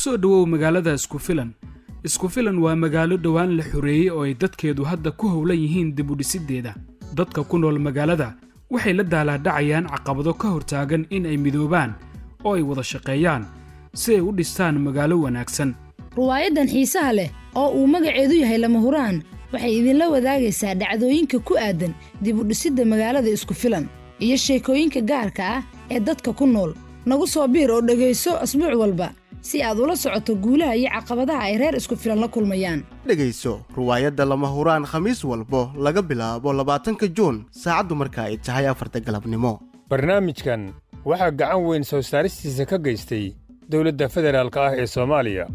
Soo dhowow magaalada Isku Filan. Isku Filan waa magaalo dhowaan la xoreeyey oo ay dadkeedu hadda ku howlan yihiin dib u dhisiddeeda. Dadka ku nool magaalada waxay la daalaadhacayaan caqabado ka hortaagan in ay midoobaan oo ay wada shaqeeyaan si ay u dhistaan magaalo wanaagsan. Ruwaayaddan xiisaha leh oo uu magaceedu yahay Lama Huraan waxay idinla wadaagaysaa dhacdooyinka ku aaddan dib u dhisidda magaalada Isku Filan iyo sheekooyinka gaarka ah ee dadka ku nool. Nagu soo biir oo dhegayso asbuuc walba si aad ula socoto guulaha iyo caqabadaha ay reer Isku Filan la kulmayaan. Dhegayso ruwaayadda Lama Huraan Khamiis walbo laga bilaabo 20-ka Juun, saacaddu marka ay tahay 4-ta galabnimo. Barnaamijkan waxaa gacan weyn soo saaristiisa ka geystay dowladda federaalka ah ee Soomaaliya.